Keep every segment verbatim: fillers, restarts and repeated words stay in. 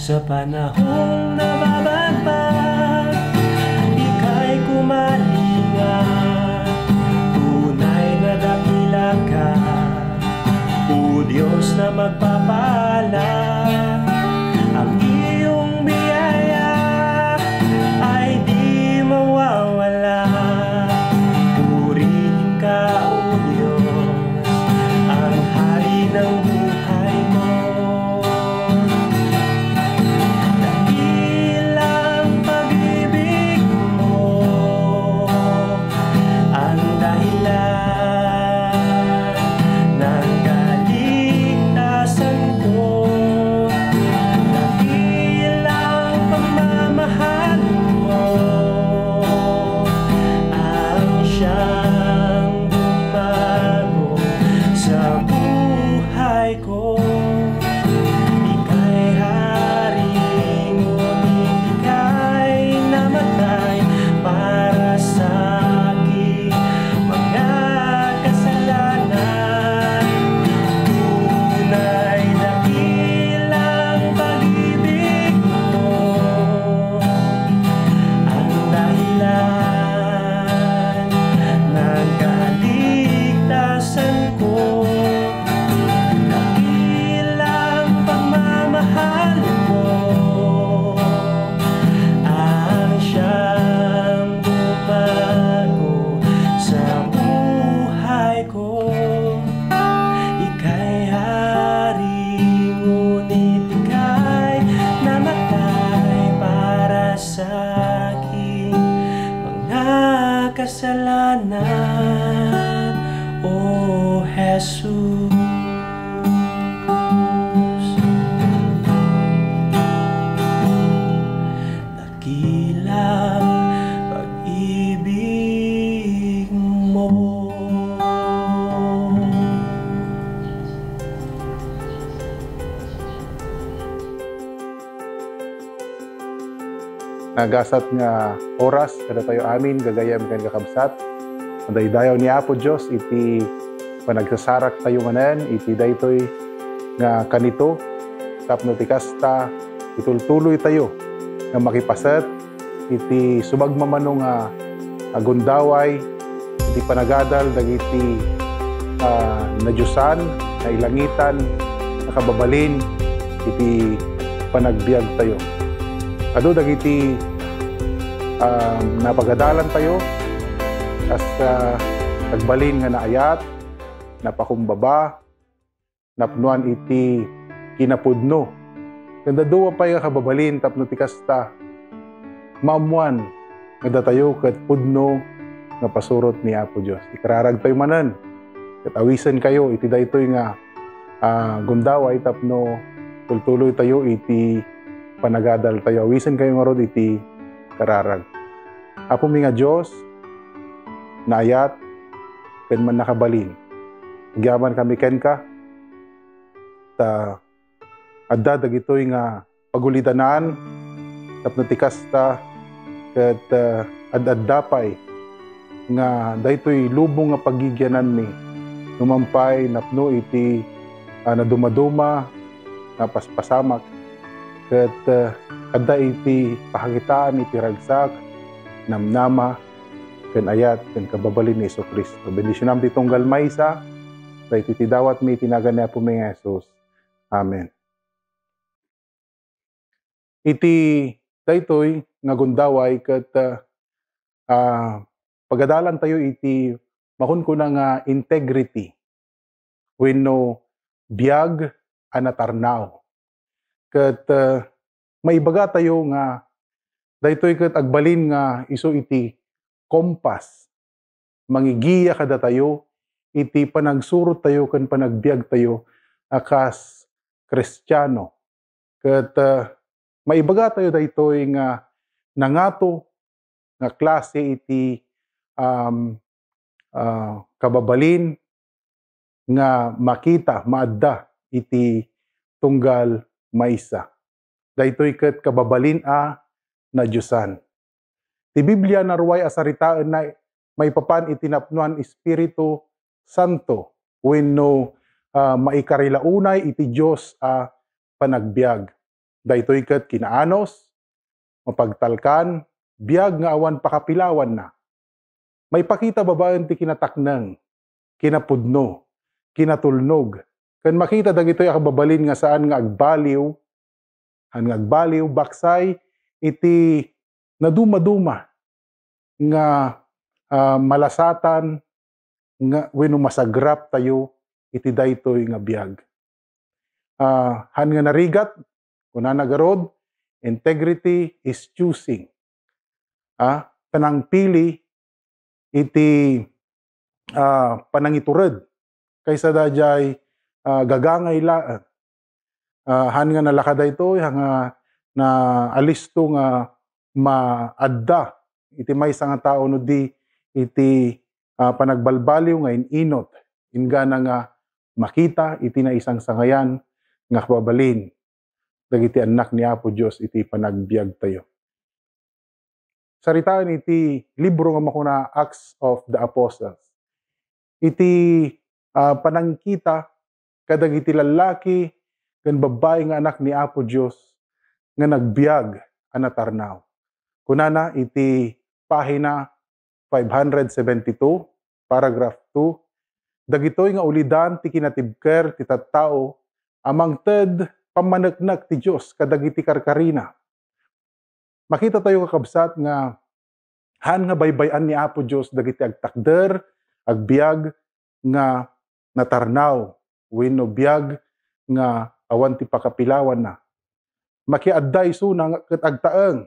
Sa panahong nababagbat, ika'y kumalinga. Tunay na dakila ka, O Diyos na magpapala. Ang iyong biyaya ay di mawawala. Purihin ka, O Diyos, ang hari ng buhay ko. Dakilang pag-ibig mo ang dahilan ng kaligtasan ko. Dakilang pagmamahal mo ang siyang bumago sa buhay ko. Ika'y hari, ngunit ika'y namatay para sa aking mga kasalanan. Tunay dakilang pag-ibig mo ang dahilan ng kaligtasan ko. Dakilang pagmamahal mo ang siyang bumago sa buhay ko. Ika'y hari, ngunit ika'y namatay para sa aking mga kasalanan, O Jesus. Dakilang pag-ibig mo. Nagasat nga oras kadatayo amin, gagayyem ken kakabsat. Madaydayaw ni Apo Dios iti panagsasaraktayo manen iti daytoy nga kanito, tapno ti kasta, itultuloytayo nga makipaset iti subagmamano nga agundaway iti panagadal dagiti, ah, nadiosan, nailangitan, nakababalin iti panagbiagtayo. Adu dagiti, ah, napagadalantayo, kas, ah, nagbalin nga naayat, napakumbaba, napnuan iti kinapudno. Ken dadduma pay nga kababalin tapno ti kasta, maammoan nga datayo ket pudno nga pasurot ni Apo Dios. Ikararagtayo manen ket awisenkayo iti daytoy nga, ah, gundaway tapno tultuloytayo iti panagadaltayo. Awisenkayo ngarud iti kararag. Apomi nga Dios, naayat ken mannakabalin. Agyamankami kenka, ta adda dagitoy nga pagulidanan tapno ti kasta ket, ah, ad-adda pay nga daytoy lubong nga pagigiananmi, numan pay napno iti, ah, nadumaduma nga paspasamak ket, ah, adda iti pakakitaan iti ragsak, namnama, ken ayat ken kababalin ni Jesu-Cristo. Bendisionam ti tunggal maysa, daytoy ti dawatmi iti nagan ni Apomi nga Jesus. Amen. Iti daytoy nga gundaway ket, ah, ah, pagadalantayo iti makunkuna nga integrity wenno biag a natarnaw. Ket, ah, maibagatayo nga daytoy ket agbalin nga isu iti kompas mangigiya kadatayo iti panagsurottayo ken panagbiagtayo a kas Kristiano. Ket, ah, maibagatayo daytoy nga nangato nga klase iti, um, ah, kababalin nga makita, maadda iti tunggal maysa. Daytoy ket kababalin a nadiosan. Ti Biblia naruay a saritaenna maipapan iti napnoan Espiritu Santo wenno, ah, maikarilaunay iti Dios a panagbiag. Daytoy ket kinaanus, mapagtalkan, biag nga awan pakapilawanna. Maipakita babaen ti kinatakneng, kinapudno, kinatulnog, ken makita dagitoy a kababalin nga saan nga agbaliw, han nga agbaliw, baksay iti nadumaduma nga, ah, malasatan nga wenno masagrap tayo iti daytoy nga biag. Ah, han nga narigat, kunana garud, integrity is choosing. Ah, panangpili iti, ah, panangitured kaysa daydiay, ah, gagangay laeng. Ah, han nga nalaka daytoy, han nga naalisto nga maadda iti maysa nga tao no di iti, ah, panagbalbaliw nga in-inut, inggana nga makita iti naisangsangayan nga kababalin dagiti annak ni Apo Dios iti panagbiagtayo. Saritaen iti libro nga makuna Acts of the Apostles. Iti, ah, panangkita kadagiti lallaki ken babbai nga anak ni Apo Dios nga nagbiag a natarnaw. Kunana iti pahina five hundred seventy-two, paragraph two, dagitoy nga ulidan ti kinatibker ti tattao a mangted pammaneknek ti Dios kadagiti karkarina. Makita tayo, kakabsat, nga han nga baybay-an ni Apo Dios dagiti agtakder, agbiag nga natarnaw wenno biag nga awan ti pakapilawanna. Makiadda isuna nga ket agtaeng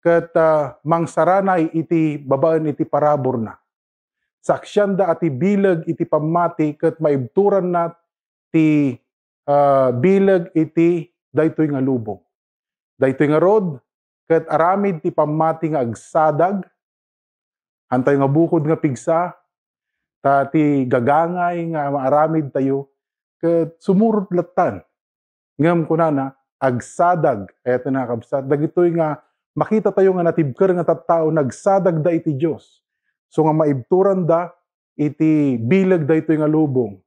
ket, ah, mangsaranay iti babaen iti paraburna. Saksianda a ti bileg iti pammati ket maibturanna ti, ah, bileg iti daytoy nga lubong. Daytoy ngarud, ket aramid ti pammati nga agsadag, hantayo nga bukod nga pigsa, ta ti gagangay nga maaramid tayo, ket sumurot lattan. Ngem kunana, agsadag, ayaten a kabsat, dagitoy nga makita tayo nga natibker nga tattao, nagsadagda iti Dios. So nga maibturanda iti bileg daytoy nga lubong,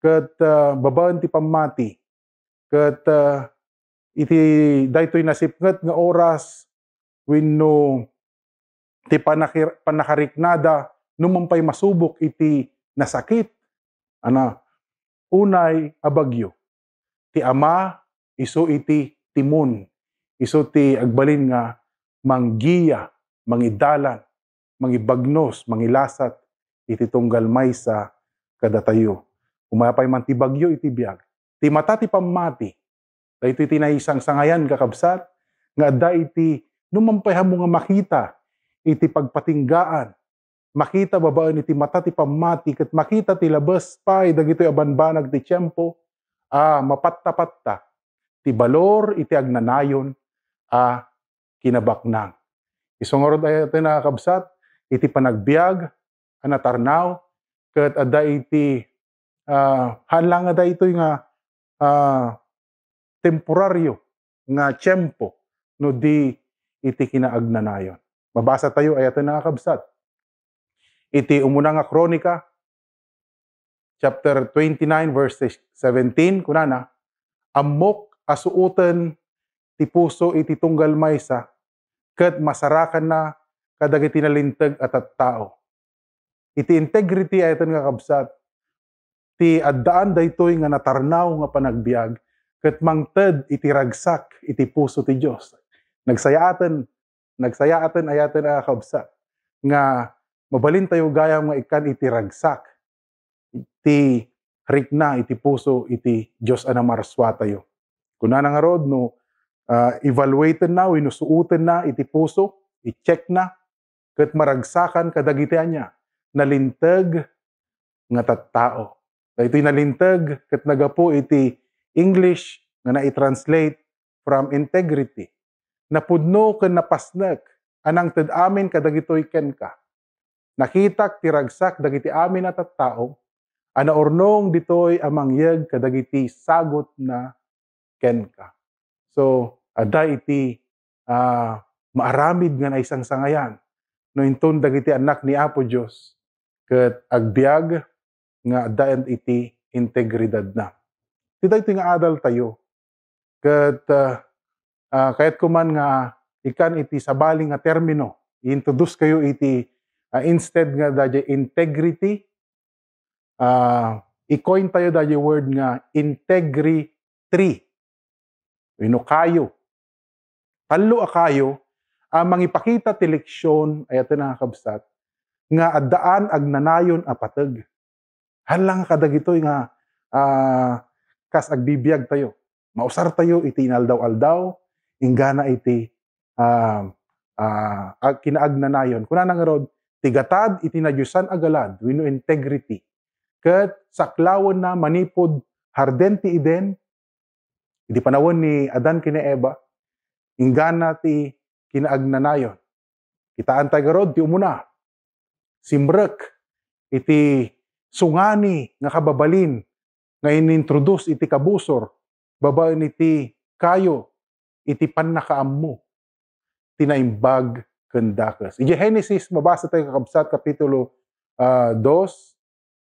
ket, ah, babaen ti pammati, ket, ah, iti daytoy nasipnget nga oras wenno ti panakir-, pannakariknada no man pay masubok iti nasakit, ana, unay a bagyo. Ti Ama isu iti timon, isu ti agbalin nga manggiya, mangidalan, mangibagnos, mangilasat iti tunggal maysa kadatayo. Umayapay man ti bagyo iti biag, ti mata ti pammati, daytoy ti naisangsangayan, kakabsat, nga adda iti no man pay ammo nga makita iti pagpatinggaan, makita babaen iti mata ti pammati, ket makita ti labes pay dagitoy a banbanag ti tiempo a mapattapatta ti balor iti agnanayon a kinabaknang. Isu ngarud, ayaten a kabsat, iti panagbiag a natarnaw, ket adda iti, ah, haan la nga daytoy nga, ah, temporario nga tiempo no di iti kinaagnanayon. Mabasa tayo, ayaten a kabsat. Iti umuna nga Kronika, chapter twenty-nine, verse seventeen, kunana, "Ammok a suoten ti puso iti tunggal maysa, ket masarakanna kadagiti nalinteg a tattao." Iti integrity, ayaten nga kabsat, ti addaan daytoy nga natarnaw nga panagbiag, ket mangted iti ragsak iti puso ti Dios. Nagsayaaten, nagsayaaten, ayaten a kabsat, nga mabalintayo gayam nga ikkan iti ragsak ti rikna iti puso iti Dios a namarsuatayo. Kunana ngarud, no, ah, evaluatenna wenno suotenna iti puso, i-checkna, ket maragsakan kadagiti ania? Nalinteg nga tattao. Daytoy nalinteg ket nagapu iti English nga nai-translate from integrity. Napudno ken napasnek a nangted amin kadagitoy kenka. Nakitak ti ragsak dagiti amin a tattao a naurnong ditoy a mangyeg kadagiti sagutna kenka. So, adda iti, ah, maaramid nga naisangsangayan no inton dagiti annak ni Apo Dios ket agbiag nga adda iti integridadna. Ti daytoy nga adaltayo ket, ah, ah, kayatko man nga ikan iti sabali nga termino. I-introduce kayo iti, ah, instead nga daydiay integrity, ah, i-coin tayo daydiay word nga integrity. Wenno kayo. Tallo a kayo a mangipakita ti leksion, ay, ito na, kabsat, nga addaan agnanayon a pateg. Haan lang kadagitoy nga, ah, kas agbibiag tayo. Mausar tayo iti inaldaw-aldaw, inggana iti, ah, ah, ag-, kinaagnanayon. Kunana ngarud, ti gatad iti nadiosan a galad, wenno integrity. Ket saklawenna manipud Hardin ti Eden, iti panawen ni Adan ken ni Eva, inggana ti kinaagnanayon. Kitaan tayo garud ti umuna, simrek iti sungani nga kababalin nga inintroduce iti kabusor babaen iti kayo iti pannakaammo ti naimbag ken dakes. Idiay Genesis, mabasa tayo, kakabsat, kapitulo, ah, dos,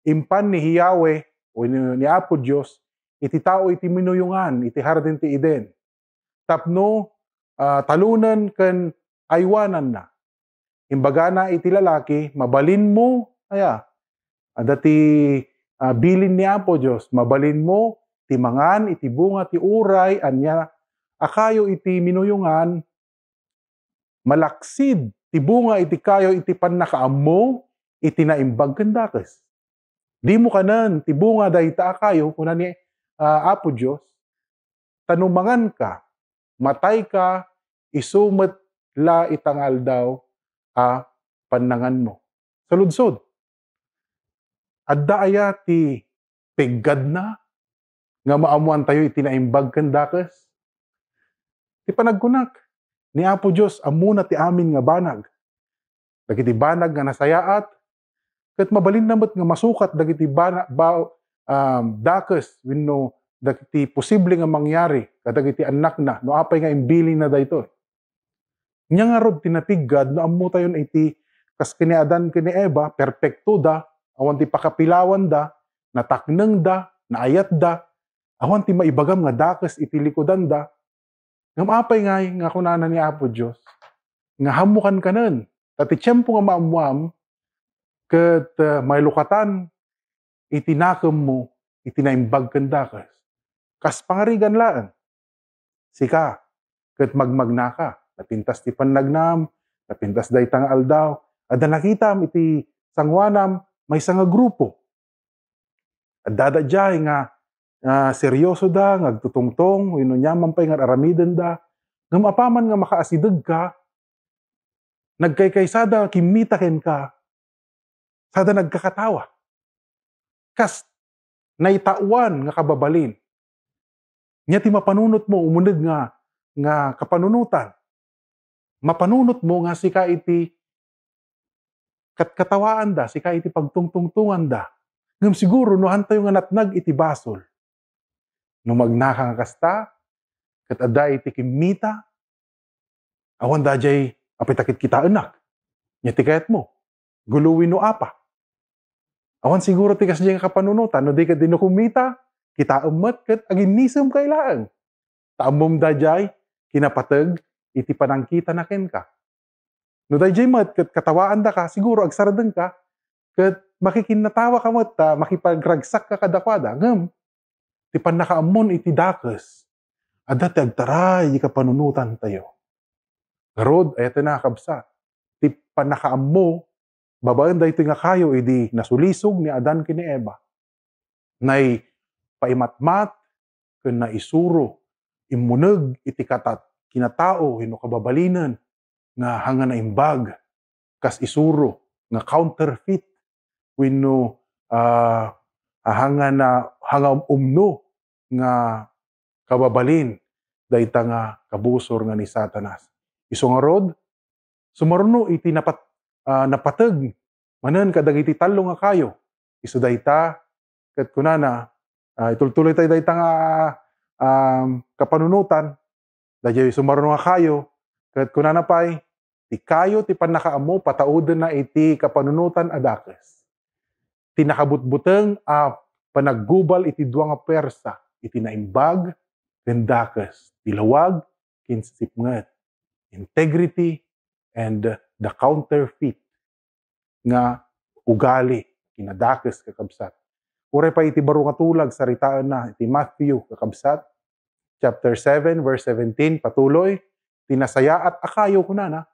impan ni Yahweh wenno ni Apo Dios iti tao iti minuyongan iti Hardin ti Eden tapno, ah, talunen ken aywananna. Imbagana iti lalaki, "Mabalinmo," aya, adda ti, ah, bilin ni Apo Dios, "Mabalinmo ti mangan iti bunga ti uray ania a kayo iti minuyongan, malaksid ti bunga iti kayo iti pannakaammo iti naimbag ken dakes. Dimo kanen ti bunga dayta a kayo," kuna ni, ah, Apo Dios, "ta no manganka, matayka, isu met la ita nga aldaw a pannanganmo." Saludsod, adda aya ti piggadna nga maammoantayo iti naimbag ken dakes? Ti panagkunak, ni Apo Dios ammona ti amin nga banag. Dagiti banag nga nasayaat, ket mabalinna met nga masukat dagiti bana-, ba-, um, dakes wenno dagiti posible nga mangyari kadagiti annakna no apay nga imbilinna daytoy. Ania ngarud ti napiggad no ammotayon iti kas ken ni Adan ken ni Eva, perpektoda, awan ti pakapilawanda, nataknengda, naayatda, awan ti maibagam nga dakes iti likudanda? Ngem apay ngay nga kunana ni Apo Dios nga hammokan kanen? Ta ti tiempo nga maammoam ket, eh, mailukatan iti nakemmo iti naimbag ken dakes. Kas pangarigan laeng. Sika, ket magmagnaka. Napintas ti pannagnam, napintas dayta nga aldaw. Adda nakitam iti sangoanam, maysa nga grupo. Adda daydiay nga, ah, seriosoda, nga agtutungtong, wenno aniaman pay nga ar-aramidenda. Ngem apaman nga makaasidegka, nagkaykaysada kimmita kenka, sada nagkakatawa. Kas naitaoan nga kababalin. Ania ti mapanunotmo, umuneg nga, nga kapanunotan? Mapanunotmo nga sika iti katkatawaanda, sika iti pagtungtungtonganda. Ngem siguro, no hantayo nga natnag iti basol, no magnaka nga kasta, ket adda iti kimmita, awan daydiay, apay ta ket kitaennak. Ania ti kayatmo? Gulo wenno apa? Awan siguro ti kasdiay nga kapanunotan, no di ket no kummita, kitaem met ket aginnisem kay laeng. Ta ammom daydiay, kinapateg iti panangkitana kenka. No daydiay met ket katawaandaka, siguro agsardengka, ket makikinnatawaka met ta makipagragsakka kadakuada. Ngem, ti pannakaammon iti dakes, adda ti agtaray iti kapanunotantayo. Ngarud, ay, iti nakabsat, ti pannakaammo, babaen daytoy nga kayo idi nasulisog ni Adan ken ni Eva. Naipamatmat ken naisuro, immuneg iti katat-, kinatao wenno kababalinen nga hanga naimbag, kas isuro nga counterfeit wenno, ah, hanga na, hanga umno nga kababalin dayta nga kabusor nga ni Satanas. Isu ngarud, sumaruno iti napat-, ah, napateg manen kadagiti tallo nga kayo. Isu dayta, ket kunana, ah, itultuloy tayo dayta nga, um, kapanunotan, daydiay sumaruno nga kayo, ket kunana pay, ti kayo ti pannakaammo pataudenna iti kapanunotan a dakes. Ti nakabutbuteng a panaggubal iti dua nga puersa, iti naimbag ken dakes, ti lawag ken sipnget. Integrity and the counterfeit nga ugali, kinadakes, kakabsat. Uray pay iti baro nga tulag, saritaenna iti Matthew, kakabsat, chapter seven, verse seventeen, patuloy, "Ti nasayaat a kayo," kunana,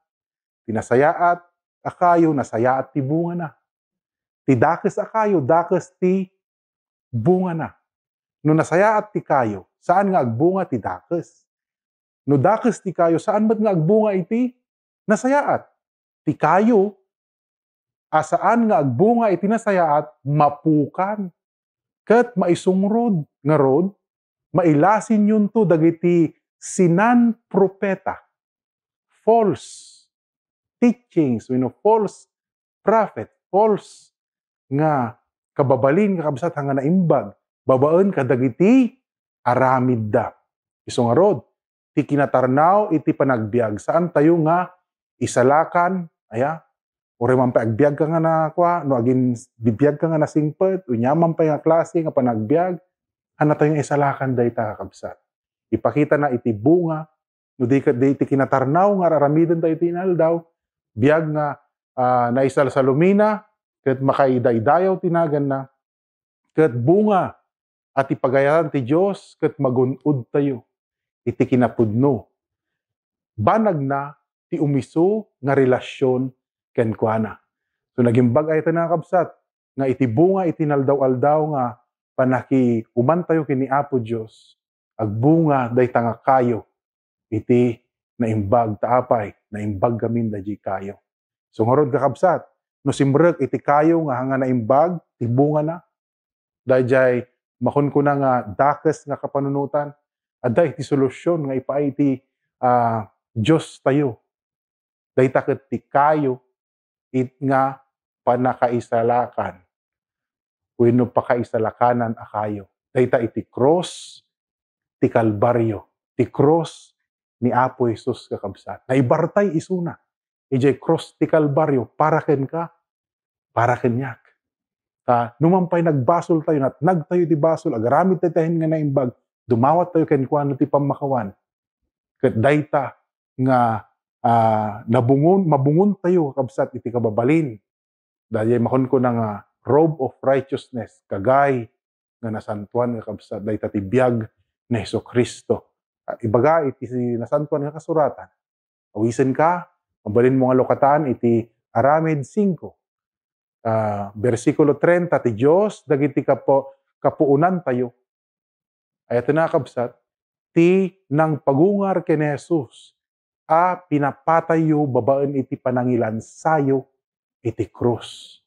"ti nasayaat a kayo, nasayaat ti bungana. Ti dakes a kayo, dakes ti bungana." No nasayaat ti kayo, saan nga agbunga ti dakes. No dakes ti kayo, saan met nga agbunga iti nasayaat. Ti kayo a saan nga agbunga iti nasayaat, mapukan ket maisungrod. Ngarud, mailasinyonto dagiti sinan-propeta, false teachings, wenno false prophet, false nga kababalin, kakabsat, nga naimbag babaen kadagiti aramidda. Isu ngarud, ti kinatarnaw iti panagbiag, saan tayo nga isalakan, aya? Uray man pay agbiag ka nga na, kua, no agin bibiag ka nga nasingpet, unya man pay nga klase nga panagbiag, haan tayo nga isalakan dayta, kakabsat. Ipakita na iti bunga, no di ket di iti kinatarnaw nga ar-aramiden tayo iti inaldaw, biag nga, ah, naisalsalumina, ket makaidaydayaw ti naganna, ket bunga a ti pagayatan ti Dios ket magun-od tayo iti kinapudno. Banagna ti umisu nga relasyon kenkuana. So, nagimbag aya ta, kakabsat, nga iti bunga iti naldaw-aldaw nga panakiumantayo ken ni Apo Dios, agbunga dayta nga kayo iti naimbag. Ta apay, naimbag ngamin daydiay kayo. So ngarud, kakabsat, no simrek iti kayo nga, nga naimbag ti bungana, daydiay makunkuna nga dakes nga kapanunotan, adda iti solusyon nga ipaay ti, ah, Dios tayo. Dayta ket ti kayo it nga panakaisalakan wenno pakaisalakanan a kayo. Dayta iti krus ti Kalbario, ti krus ni Apo Jesus, kakabsat. Naibartay isuna idiay krus ti Kalbario para kenka, para kaniak. Ta, no man pay nagbasol tayo, natnag tayo ti basol, agaramid tayo ti ayan nga naimbag, dumawat tayo kenkuana ti pammakawan. Ket dayta nga, ah, nabungon, mabungon tayo, kakabsat, iti kababalin. Daydiay makunkuna nga robe of righteousness, kagay nga nasantoan, kakabsat, dayta ti biag ni Jesu-Cristo. Ah, ibaga iti Nasantoan nga Kasuratan, awisenka, mabalinmo nga lukatan iti Aramid singko, ah, bersikulo treinta, ti Dios dagiti kapu-, kapuonantayo. Aya ti nakabsat, ti nangpagungar ken ni Jesus a pinapatayyo babaen iti panangilansayo iti krus.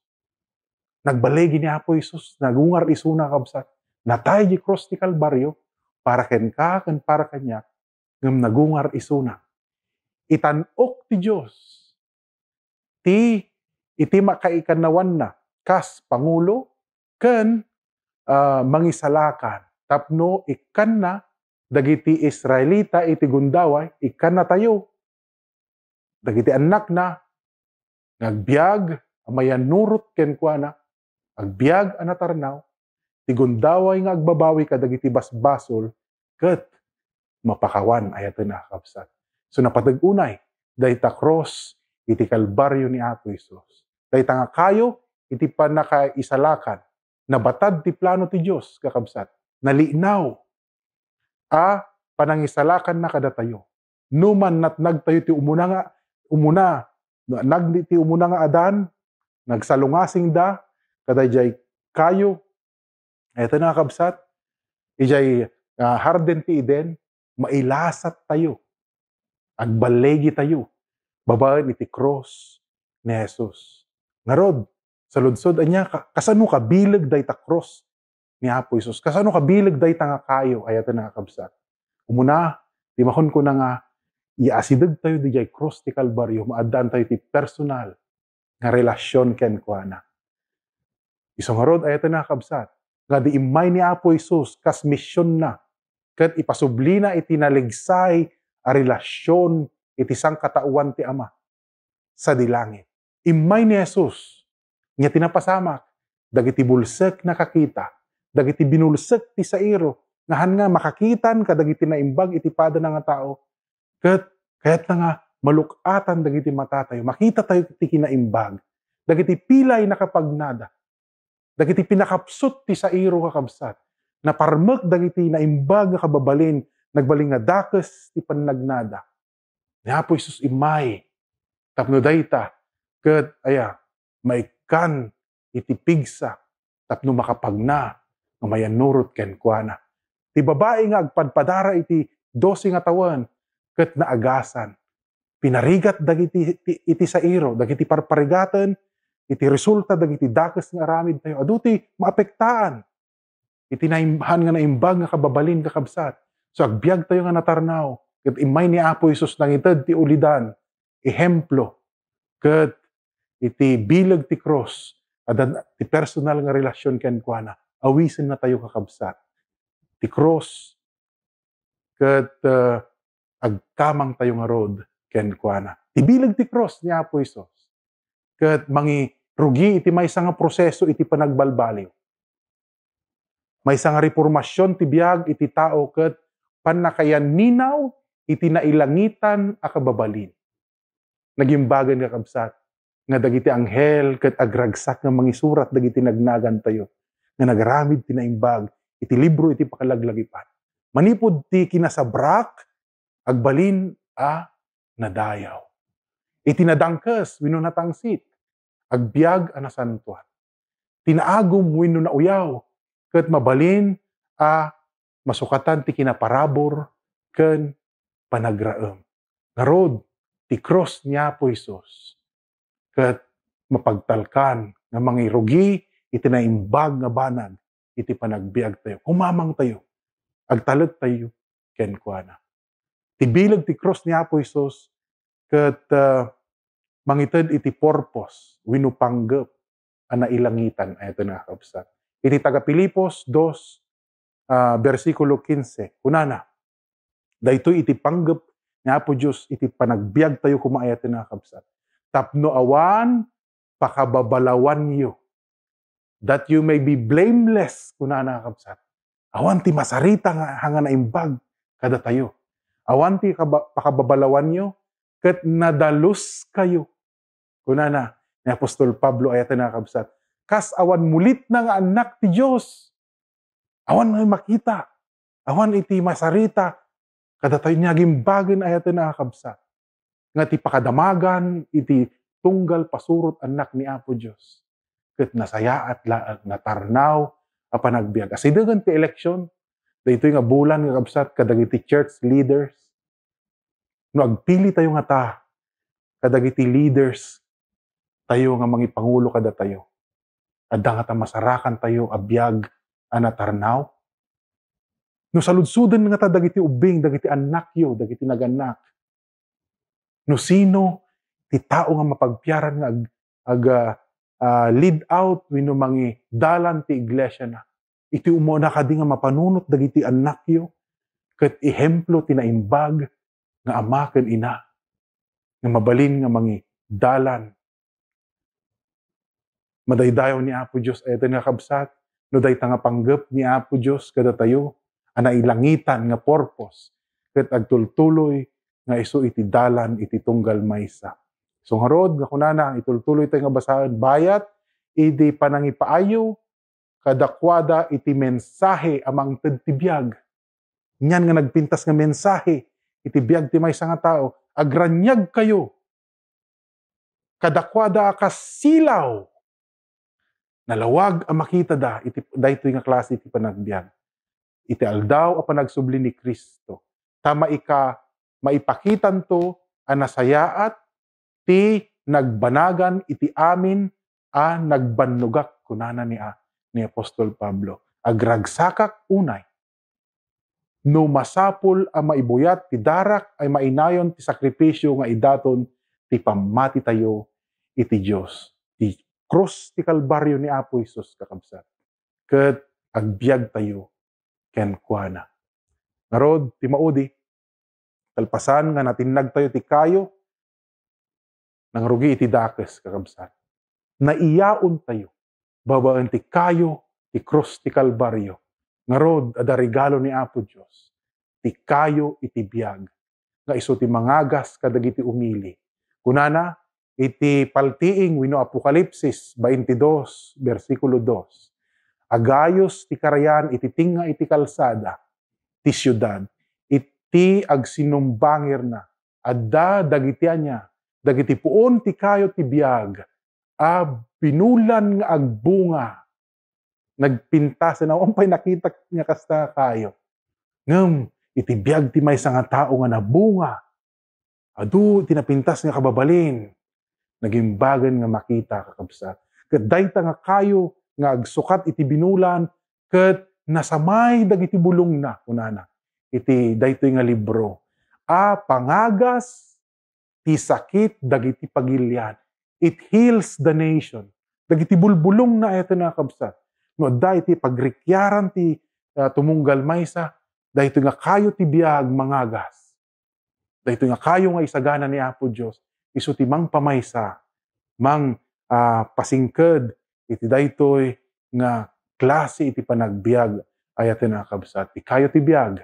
Nagbaligi ni Apo Jesus, nagungar isuna, kabsat. Natay di krus ti Kalbario para kenka ken para kaniak, ngem nagungar isuna. Itan-ok ti Dios ti iti makaikannawanna kas Pangulo ken, ah, Mangisalakan tapno ikkanna dagiti Israelita iti gundaway, ikkannatayo dagiti annakna nga agbiag a mayannurot kenkuana, agbiag a natarnaw, ti gundaway nga agbabawi kadagiti basbasol ket mapakawan, ayaten a, kabsat. So, napateg unay dayta krus iti Kalbario ni Apo Jesus. Dayta nga kayo iti pannakaisalakan, nabatad ti plano ti Dios, kakabsat. Nalinaw a panangisalakanna kadatayo. Numan natnagtayo ti umuna nga, umuna, natnag ti umuna nga Adan, nagsalungasingda kadaydiay kayo, ayaten a, kabsat, idiay, ah, Hardin ti Eden, mailasat tayo, agballigi tayo babaen iti krus ni Jesus. Ngarud, saludsod, ania, ka-, kasano kabileg dayta krus ni Apo Jesus? Kasano kabileg dayta nga kayo, ayaten a, kabsat? Umuna, ti makunkuna nga, iyasideg tayo didiay krus ti Kalbario, maaddaan tayo ti personal nga relasyon kenkuana. Isu ngarud, ayaten a, kabsat, nga di immay ni Apo Jesus kas misionna ket ipasublina iti naligsay a relasyon iti sangkataoan ti Ama sadi langit. Immay ni Jesus, nia ti napasamak, dagiti bulsek nakakita, dagiti binulsek ti sairo, nga han nga makakitan kadagiti naimbag iti padana nga tao, Ket kayatna nga maluk-atan dagiti matatayo, makitatayo ti kinaimbag, dagiti pila a nakapagnada, dagiti pinakapsut ti sairo, kakabsat. Naparmek dagiti naimbag nga kababalin, nagbalin nga dakes ti pannagnada. Ni Apo Jesus immay tapno dayta ket, aya, maikkan iti pigsa tapno makapagna nga mayannurot kenkuana. Ti babai nga agpadpadara iti dose nga tawen ket naagasan. Pinarigat dagiti, ti, iti sairo, dagiti parparigaten, iti resulta dagiti dakes nga aramidtayo. Adu ti maapektaan iti naim-, han nga naimbag nga kababalin, kakabsat. So, agbiagtayo nga natarnaw, ket immay ni Apo Jesus nangited ti ulidan, ehemplo, ket iti bileg ti krus, adda ti personal nga relasyon kenkuana. Awisennatayo, kakabsat. Ti krus, ket, ah, agkamangtayo ngarud kenkuana. Ti bileg ti krus ni Apo Jesus ket mangirugi iti maysa nga proseso iti panagbalbaliw. Maysa nga repormasion ti biag iti tao ket pannakayanninaw iti nailangitan a kababalin. Nagimbagen, kakabsat, nga dagiti anghel ket agragsak nga mangisurat dagiti nagnagantayo nga nagaramid ti naimbag iti libro iti Pakalaglagipan. Manipud ti kinasabrak, agbalin a nadayaw. Iti nadangkes wenno natangsit, agbiag a nasantoan. Ti naagum wenno nauyaw, ket mabalin a masukatan ti kinaparabur ken panagraem. Ngarud, ti krus ni Apo Jesus ket mapagtalkan nga mangirugi iti naimbag nga banag iti panagbiagtayo. Kumamangtayo, agtalektayo kenkuana. Ti bileg ti krus ni Apo Jesus ket, ah, mangited iti purpose wenno panggep a nailangitan, ayaten nga kakabsat. Iti taga Filipos dos, ah, bersikulo kinse, kunana, daytoy iti panggep ni Apo Dios iti panagbiagtayo koma, ayaten nga kakabsat. Tapno awan pakababalawanyo, that you may be blameless, kunana, kakabsat. Awan ti masarita nga, nga naimbag kadatayo. Awan ti kaba-, pakababalawanyo, ket nadaluskayo. Kunana ni Apostol Pablo, ayaten nga kakabsat, kas awan mulitna nga annak ti Dios. Awan nga makita. Awan iti masarita kadatayo. Nagimbagen, ayaten nga kakabsat, nga ti pakadamagan iti tunggal pasurot annak ni Apo Dios ket nasayaat laeng, natarnaw a panagbiag. Asidegen ti election, daytoy nga bulan, kakabsat, kadagiti church leaders, no agpili tayo ngata kadagiti leaders tayo nga mangipangulo kadatayo, adda ngata masarakan tayo a biag a natarnaw? No saludsoden ngata dagiti ubbing, dagiti annakyo, dagiti nagannak, no sino ti tao nga mapagpiaran nga ag-, ag-, ah, ah, lead out wenno mangidalan ti iglesiana, iti umuna kadi nga mapanunot dagiti annakyo ket ehemplo ti naimbag nga ama ken ina nga mabalin nga mangidalan. Madaydayaw ni Apo Dios, ayaten nga kabsat, no dayta nga panggep ni Apo Dios kadatayo a nailangitan nga purpose ket agtultuloy nga isu iti dalan iti tunggal maysa. So ngarud nga kunana, itultuloy tayo nga basaen, bayat idi panangipaayo kadakuada iti mensahe a mangted ti biag. Nian nga nagpintas nga mensahe iti biag ti maysa nga tao, agraniagkayo kadakuada a kas silaw. Nalawag a makitada iti daytoy nga klase ti panagbiag iti aldaw a panagsubli ni Cristo, ta maika-, maipakitanto a nasayaat ti nagbanagan iti amin a nagbannogak, kunana ni a-, ni Apostol Pablo. Agragsakak unay no masapul a maibuyat ti darak a mainayon ti sakripisio nga idaton ti pammatitayo iti Dios. Ti krus ti Kalbario ni Apo Jesus, kakabsat, ket agbiagtayo kenkuana. Ngarud, ti maudi, kalpasan nga natinnagtayo ti kayo, nangrugi iti dakes, kakabsat. Naiyaontayo babaen ti kayo ti krus ti Kalbario. Ngarud, adda regalo ni Apo Dios, ti kayo iti biag. nga isu ti mangagas kadagiti umili. Kunana, iti paltiing wenno Apokalipsis twenty-two, bersikulo dos, "Agayus ti karayan iti tengnga iti kalsada ti siudad, iti agsinumbangirna. Adda dagiti ania? Dagiti puon ti kayo ti biag a binulan nga agbunga." Nagpintas, awan pay nakitak nga kasta nga kayo. Ngem iti biag ti maysa nga tao nga nabunga, adu ti napintas nga kababalin. Nagimbagan nga makita, kakabsat. Ket dayta nga kayo nga agsukat iti binulan, ket nasamay dagiti bulongna, kunana, iti daytoy nga libro a pangagas ti sakit dagiti pagilian. It heals the nation. Dagiti bulbulongna, ayaten a kabsat. No adda iti pagrikiaran ti, ah, tumunggal maysa, daytoy nga kayo ti biag mangagas. Daytoy nga kayo nga isagana ni Apo Dios, isu ti mangpamaysa, mang, ah, pasingked iti daytoy nga klase iti panagbiag, ayaten a kabsat. Ti kayo ti biag,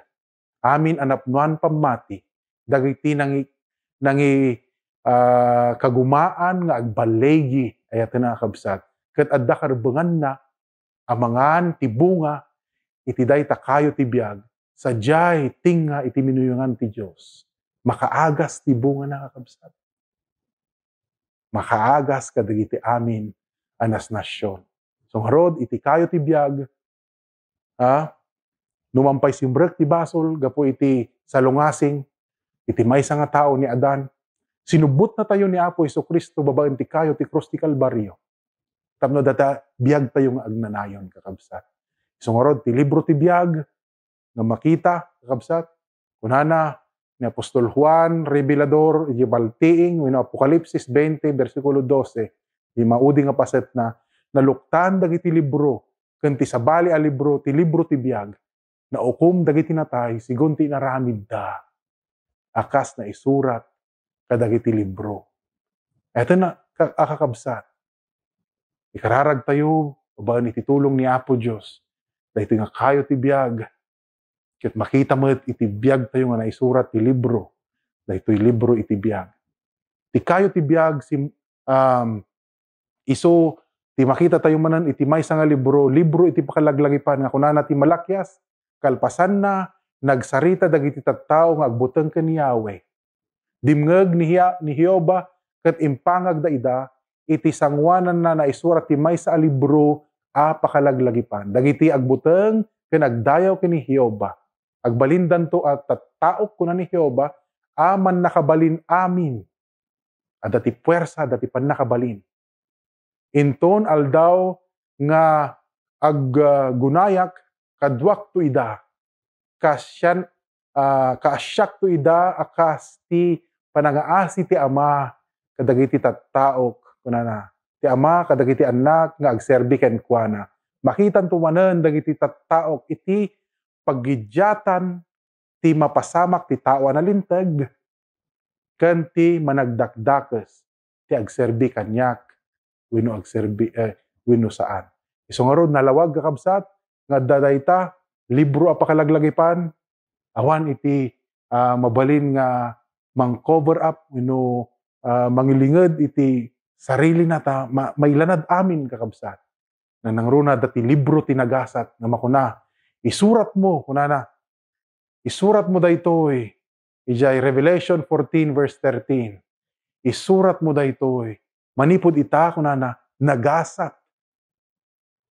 amin a napnoan pammati dagiti nangi-, nangi-, ah, kagumaan nga agballigi, ayaten a kabsat, ket adda karbenganna a mangan ti bunga iti dayta kayo ti biag, sadiay tengnga iti minuyangan ti Dios. Makaagas ti bungana, kakabsat. Makaagas kadagiti amin a nasnasion. So ngarud, iti kayo ti biag, ha? Numan pay simrek ti basol gapu iti salungasing iti maysa nga tao ni Adan, sinubbotnatayo ni Apo Jesu-Cristo babaen ti kayo ti krus ti Kalbario. Tapno data biagtayo nga agnanayon, kakabsat. So ngarud, ti libro ti biag nga makita, kakabsat, kunana ni Apostol Juan Revelador iti baltiing wenno Apokalipsis twenty, bersikulo dose, ti maudi nga pasetna, naluktan dagiti libro, ken ti sabali a libro, ti libro ti biag, naukom dagiti natay, segun ti inaramidda a kas naisurat kadagiti libro. Eto na, ka-, a kakabsat, ikararagtayo babaen iti tulong ni Apo Dios, daytoy nga kayo ti biag, ket makita met iti biagtayo nga naisurat ti libro, daytoy libro iti biag. Ti kayo ti biag, sim-, um, isu ti makitatayo manen iti maysa nga libro, libro iti pakalaglagipan nga kunana ti Malakias, kalpasanna, nagsarita dagiti tattao nga agbuteng ken Yahweh. Dimngeg ni Hia-, ni Jehovah ket impangagda ida iti sangoananna naisurat ti maysa a libro a pakalaglagipan. Dagiti agbuteng ken agdayaw ken ni Jehovah, agbalindanto a tattaok, kuna ni Jehovah, a mannakabalin amin. Adda ti puersa, adda ti pannakabalin. Inton aldaw nga aggunayak, kaduakto ida, kasian-, ah, kaasiakto ida a kas ti panangaasi ti Ama kadagiti tattaok, kunana, ti Ama kadagiti annak nga agserbi kenkuana. Makitanto manen dagiti tattaok iti paggiddiatan ti mapasamak ti tao a nalinteg ken ti managdakdakes ti agserbi kaniak wenno agserbi, eh, wenno saan. Isu ngarud, nalawag, kakabsat, nga adda dayta libro a pakalaglagipan, awan iti, ah, mabalin nga mang-cover up wenno, ah, mangilinged iti sarilina ta ma-, mailanad amin, kakabsat. Nanangruna dati libro ti nagasat nga makuna, "Isuratmo," kunana, "isuratmo daytoy," idiay Revelation fourteen verse thirteen, "Isuratmo daytoy, manipud ita," kunana, "nagasat."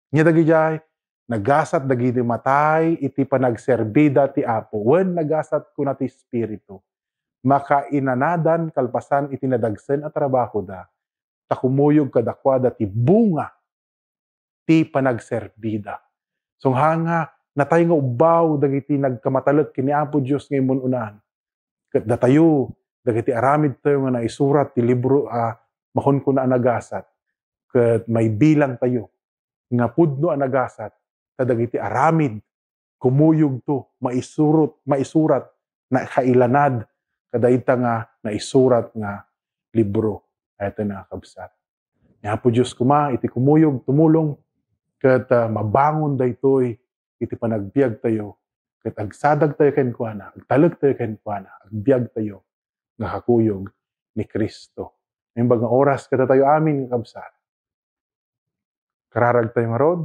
Nya dagidiay, "Nagasat dagiti matay iti panagserbida ti Apo," wen nagasat, kuna ti Espiritu, "makainanadan kalpasan iti nadagsen a trabahoda, ta kumuyog kadakuada ti bunga ti panagserbida." Sungha nga natay nga ubbaw dagiti nagkamatalek ken ni Apo Dios nga immun-unan. Ket datayo, dagiti aramidtayo nga naisurat ti libro a makunkuna a nagasat, ket maibilangtayo nga pudno a nagasat kadagiti aramid kumuyogto, maisurot, maisurat, nakailanad kadayta nga naisurat nga libro. Ayaten a kabsat. Ni Apo Dios koma iti kumuyog, tumulong, ket, ah, mabangon daytoy iti panagbiagtayo ket agsadagtayo kenkuana, agtalektayo kenkuana, agbiagtayo nga kakuyog ni Cristo. Naimbag nga oras kadatayo amin nga kabsat. Kararagtayo ngarud.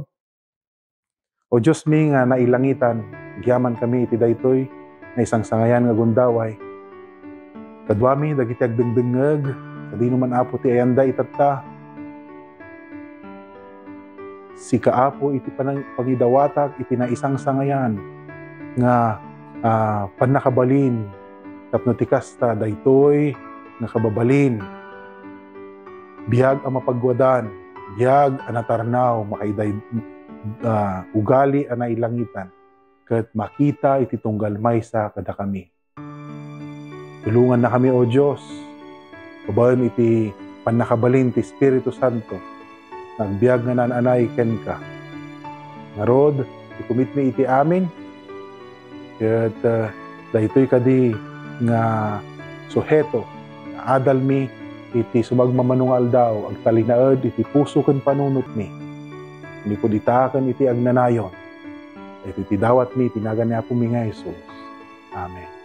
O Dios mi nga nailangitan, agyaman kami iti daytoy naisangsangayan nga gundaway. Kaduami dagiti agdengdengngeg, sadino man, Apo, ti ayanda itatta. Sika, Apo, iti panang-, pangidawatak iti naisangsangayan nga, ah, pannakabalin tapno ti kasta daytoy nga kababalin. Biag a mapagwadan, biag a natarnaw, makaiday-, ah, ugali a nailangitan, ket makita iti tunggal maysa kadakami. Tulongannakami, O Dios, babaen iti pannakabalin ti Espiritu Santo, nga agbiag nga naan-anay kenka. Ngarud, ikumit mi iti amin, ket, ah, daytoy kadi nga suheto nga adalmi iti sumagmamano nga aldaw, agtalinaed iti puso ken panunotmi. Manipud ita ken iti agnanayon. Iti ti dawatmi, iti nagan ni Apomi nga Jesus. Amen.